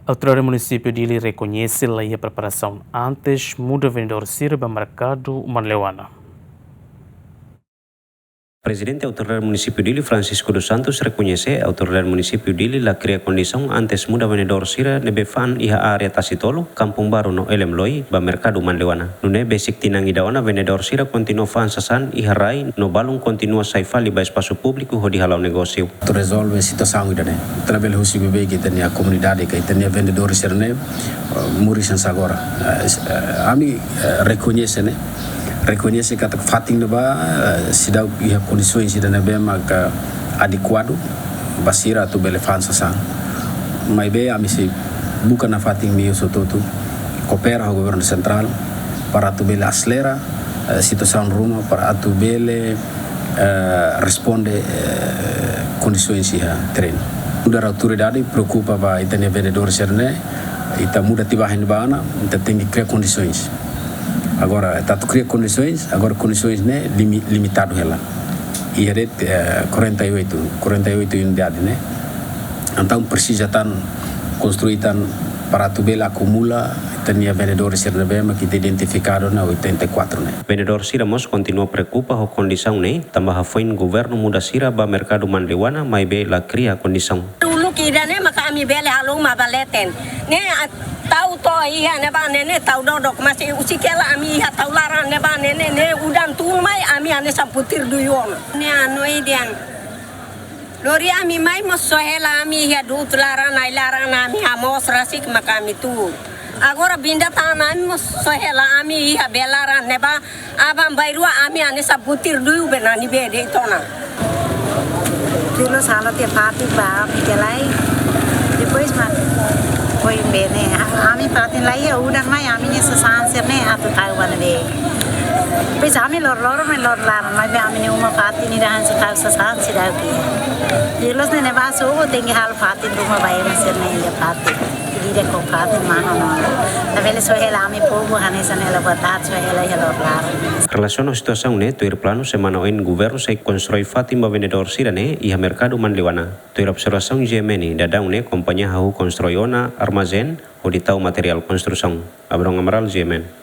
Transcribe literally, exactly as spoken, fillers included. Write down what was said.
Autoridade Munisípiu Dili rekoñese la iha preparasaun antes muda vendedór sira ba merkadu Manleuana. Prezidente Autoridade Munisípiu Dili, Francisco dos Santos, rekoñese Autoridade Munisípiu Dili la kria kondisaun antes muda vendedór sira ne'ebé fa'an iha área Tasi Tolu, Kampung Baru no Elem Loi ba merkadu Manleuana. Nune'e besik tinan ida ona vendedór sira kontinua fa'an sasán iha rai no balun kontinua sai fali ba espasu públiku hodi hala'o negósiu. Atu rezolve situasaun ida-ne'e. Ita labele husik beibeik ita-nia komunidade ka ita-nia vendedór sira-ne'e, eh, moris hanesan agora. Eh, s-, eh, ami, eh, rekoñese ne'e. Rekoñese katak fatin ne'ebá, eh, seidauk iha kondisaun sira ne'ebé maka adekuadu ba sira atu bele fa'an sasán. Maibé ami sei buka nafatin meius hotu-hotu, koopera ho governu sentrál para atu bele aselera, eh, situasaun ruma para atu bele, eh, responde, eh, kondisaun iha terrenu. Nu'udar autoridade preokupa ba ita-nia vendedór sira-ne'e, ita muda tiha ba iha ne'ebá ona, ita tenke kria kondisaun. Agora, ita atu kria kondisaun, agora kondisaun ne'e limi-, limitadu hela. Iha de'it, eh, quarenta e oito, quarenta e oito unidade ne'e. Entaun presiza tan konstrui tan para atu bele akumula ita-nia vendedór sira ne'ebé mak ita identifikadu ona oitenta e quatro ne'e. Vendedór sira mós kontinua preokupa ho kondisaun ne'e, tanba hafoin governu muda sira ba merkadu Manleuana maibé la kria kondisaun. Uluk ida-ne'e maka ami bele halo uma ba leten. Ne'e a-, tau to'o iha ne'ebá ne'e, ne'e tau dodok, mas husik hela ami iha tau laran ne'ebá ne'e, ne'e, ne'e udan tun mai ami hanesan butir dui ona. Ne'e anu idean. Lori ami mai mós soe hela ami iha du'ut laran, ai-laran ami hamoos rasik maka ami tuur. Agora biin-datan ami mós soe hela ami iha bee laran ne'ebá aban-bainrua ami hanesan butir dui, be nani bee de'it ona. Tuir loos halo tiha fatin ba ami tiha lai. Depois mak foin bee ne'e. Ami fatin la iha, udan mai ami-nia sasán sira-ne'e atu tau ba ne'ebé. Depois ami lor-loron mai lor laran maibé ami-nia uma fatin ida hanesan tau sasán seidauk iha. Tuir loos ne'e ne'ebá sobu tenke halo fatin ruma ba ema sira-ne'e iha fatin. Ida-idak ho fatin mahon ona. Labele soe hela ami povu hanesan hela buat aat, soe hela iha lor laran. Relasiona ho situasaun ne'e, tuir planu semana oin governu sei konstrui fatin ba vendedór sira-ne'e iha merkadu Manleuana. Tuir observasaun G M N, daudaun ne'e kompañia hahú konstrui ona armazén hodi tau materiál konstrusaun. Abrão Amaral, G M N.